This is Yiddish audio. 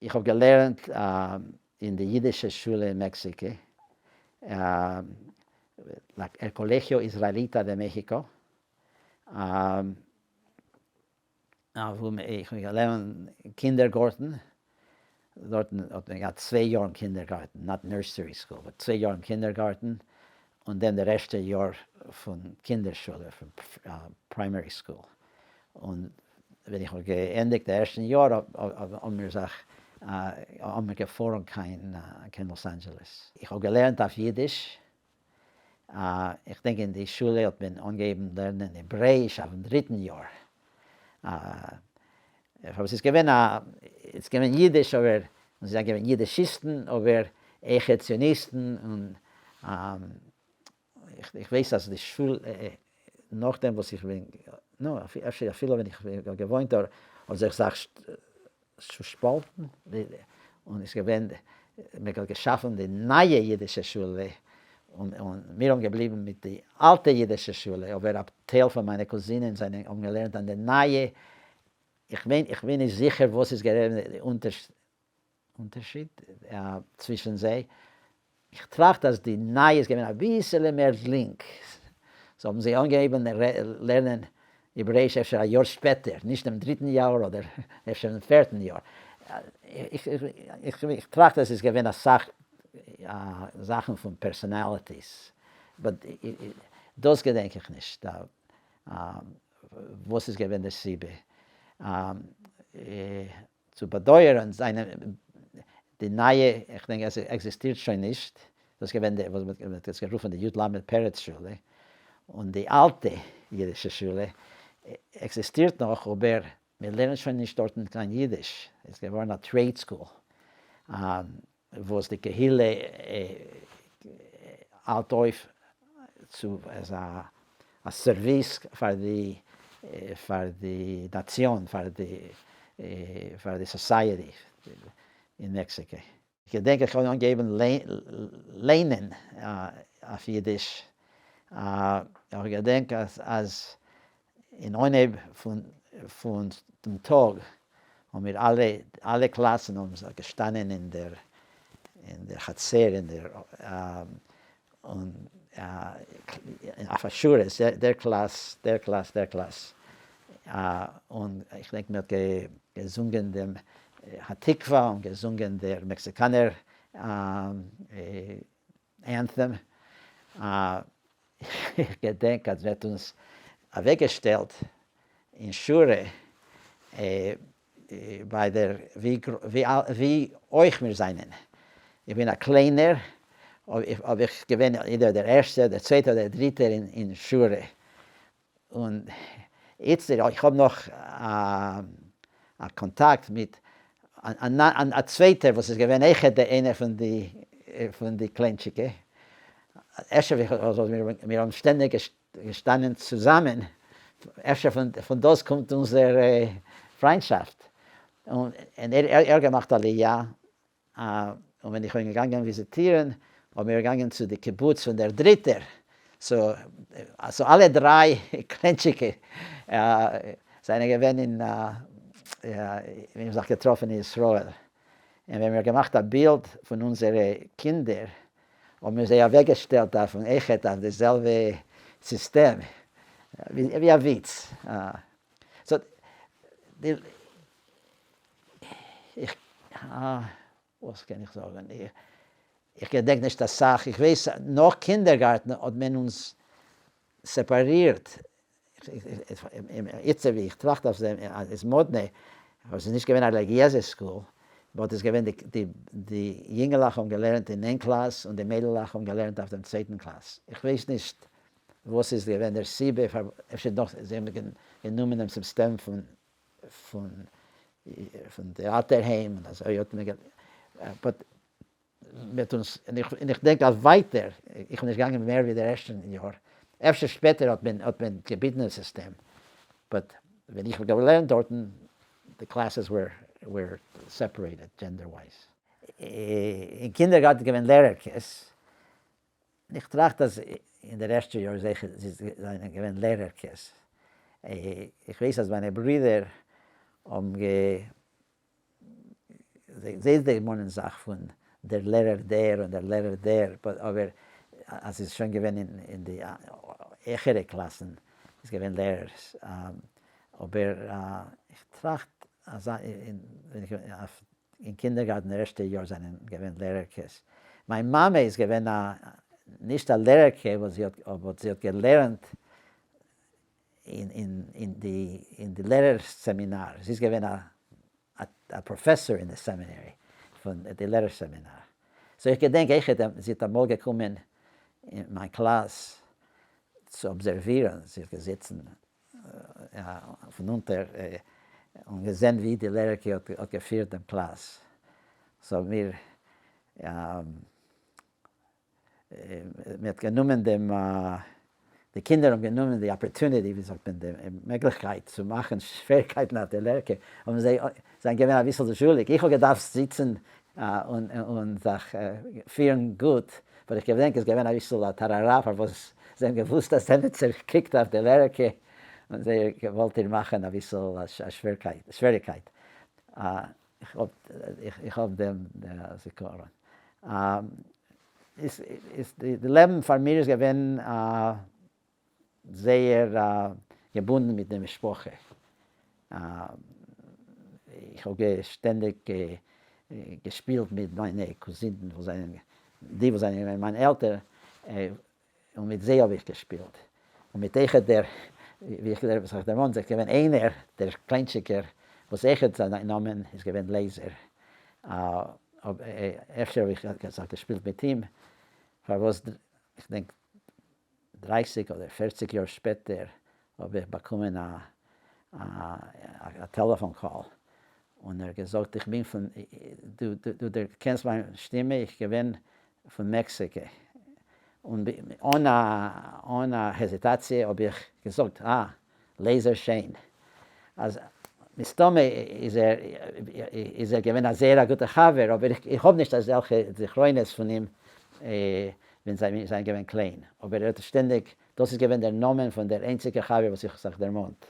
איך האב געלערנט אין די אידישע שולע אין מעקסיקע, El Colegio Israelita de México, וואו איך האב געלערנט קינדערגארטן, דארטן האט מען געהאט צוויי יאר אין קינדערגארטן, not nursery school, but צוויי יאר אין קינדערגארטן, און דען דער ערשטער יאר פון קינדער שולע, פון primary school, און ווען איך האב געענדיגט די ערשטן יאר האבן מיר זיך האבן מיר געפארן קיין קיין לאס אנדזשעלעס. איך האב געלערנט אויף אידיש, איך דענק אין די שולע האט מען אנגעהויבן לערנען העברעאיש אויפן דריטן יאר, אבער ס'איז געווען א, ס'איז געווען אידיש אבער, און זיי זענען געווען אידישיסטן אבער אויכעט ציוניסטן, און איך ווייס אז די שול, נאכדעם וואס איך בין, נו, אפשר אפילו ווען איך האב געוואוינט דארט, האט זיך זאך צושפאלטן, און איז געווען, מען האט געשאפן די נייע אידישע שולע, און מיר האבן געבליבן מיט די אלטע אידישע שולע, אבער א טייל פון מיינע קוזינען זענען האבן געלערנט אין די נייע, איך מיין, איך בין נישט זיכער וואס איז געווען די אונטערשיד צווישן זיי, איך טראכט אז די נייע איז געווען אביסעלע מער לינק, so האבן זיי אנגעהויבן לערנען העברעיש אפשר א יאר שפעטער, נישט דעם דריטן יאר אדער אפשר דעם פערטן יאר. איך טראכט אז עס איז געווען אסאך זאכן פון personalities, but דאס געדענק איך נישט וואס איז געווען די סיבה. צו באדויערן זענען די נייע, איך דענק עס עקזיסטירט שוין נישט, דאס איז געווען די וואס מען האט עס גערופן די י ל פרץ שולע, און די אלטע אידישע שולע עקזיסטירט נאך אבער מען לערנט שוין נישט דארטן קיין אידיש, עס איז געווארן א trade school וואס די קהילה האלט אויף צו אזא א סערוויס פאר די פאר די נאציאן פאר די פאר די society אין מעקסיקע. כ'געדענק איך האב אנגעהויבן ליינען אויף אידיש, איך געדענק אז אין אנהייב פון דעם טאג האבן מיר אלע אלע קלאסן האבן זיך געשטאנען אין דער אין דער חצר אין דער און אויף א שורה, דער קלאס, דער קלאס, דער קלאס, און איך געדענק מען האט געזונגען דעם התקווה און געזונגען דער מעקסיקאנער anthem, איך געדענק אז מ'האט אונז אוועקגעשטעלט אין שורה ביי דער ווי אויך מיר זענען, איך בין א קליינער האב איך געווען אדער דער ערשטער דער צווייטער אדער דריטער אין שורה, און איצטער איך האב נאך א קאנטאקט מיט א צווייטער וואס איז געווען אויכעט איינער פון די פון די קליינטשיקע, אפשר מיר האבן שטענדיג געשטאנען צוזאמען, אפשר פון דאס קומט אונזער פריינטשאפט, און ער האט געמאכט עליה, און ווען איך בין געגאנגען וויזיטירן האבן מיר געגאנגען צו די קיבוץ פון דער דריטער, so אלע דריי קליינטשיקע זענען געווען אין, מיר האבן זיך געטראפן אין ישראל, און ווען מיר האבן געמאכט א בילד פון אונזערע קינדער האבן מיר זיי אוועקגעשטעלט אויפן אויכעט אויף די זעלבע סיסטעם, ווי א וויץ. so די. איך, וואס קען איך זאגן, איך געדענק נישט אסאך, איך ווייס נאך קינדערגארטן האט מען אונז סעפארירט, איצטער ווי איך טראכט אויף דעם איז מאדנע, אבער עס איז נישט געווען א רעליגיעזע school, but עס איז געווען די יונגעלעך האבן געלערנט אין איין קלאס און די מיידלעך האבן געלערנט אויף דעם צווייטן קלאס, איך ווייס נישט וואס איז געווען דער סיבה פאר, אפשר נאך זיי האבן גענומען דעם סיסטעם פון פון פון דער אלטער היים און אזוי האט מען but מ'האט אונז און איך דענק אז ווייטער איך בין נישט געגאנגען מער ווי דער ערשטן יאר אפשר שפעטער האט מען האט מען געביטן דעם סיסטעם but ווען איך האב געלערנט דארטן די classes were were separated gender wise. אין קינדערגארטן איז געווען לערערקעס איך טראכט אז אין דער ערשטער יאר זיכער זענען געווען לערערקעס, איך ווייס אז מיינע ברידער האבן גע. זיי דערמאנען זיך פון דער לערער דער און דער לערער דער, אבער אז ס'איז שוין געווען אין די העכערע קלאסן איז געווען לערערס, אבער איך טראכט אז אין קינדערגארטן די ערשטע יאר זענען געווען לערערקעס, מיין מאמע איז געווען א נישט א לערערקע אבער זי האט געלערנט אין די לערער סעמינאר, זי איז געווען א פראפעסאר אין די seminary פון די לערער סעמינאר, so איך געדענק אויכעט זי האט אמאל געקומען אין מיין קלאס צו אבזערווירן, זי האט געזיצן פון אונטער און געזען ווי די לערערקע האט געפירט דעם קלאס, so מיר מען האט גענומען דעם, די קינדער האבן גענומען די opportunity, ווי זאגט מען, די מעגליכקייט צו מאכן שוועריקייטן אויף די לערערקע, האבן זיי זענען געווען אביסל זשוליג, איך האב געדארפט זיצן און זיך פירן גוט, but איך געדענק איז געווען אביסל א טארארא פארוואס זיי האבן געוואוסט אז עמיצער קוקט אויף די לערערקע און זיי געוואלט איר מאכן אביסל א שוועריקייט. איך האב דעם זיכרון. איז די לעבן פאר מיר איז געווען זייער געבונדן מיט די משפחה. איך האב שטענדיג געשפילט מיט מיינע קוזינען וואס זענען, די וואס זענען געווען מיין עלטער, און מיט זיי האב איך געשפילט, און מיט אויכעט דער, ווי איך זיך דערמאן זיך, געווען איינער, דער קליינטשיקער, וואס אויכעט זיין נאמען איז געווען לייזער, אפשר האב איך זיך געשפילט מיט אים, פארוואס, איך דענק 30 אדער 40 יאר שפעטער האב איך באקומען א טעלעפאן call, און ער האט געזאגט איך בין פון, דו דערקענסט מיין שטימע, איך געווען פון מעקסיקע, און אן א העזיטאציע האב איך געזאגט אה, לייזער שיין. אז מסתמא איז ער איז ער געווען א זייער א גוטער חבר, אבער איך האב נישט אזעלכע זכרונות פון אים ווען זיי זענען געווען קליין, אבער ער האט שטענדיג, דאס איז געווען דער נאמען פון דער איינציגער חבר וואס איך האב זיך דערמאנט.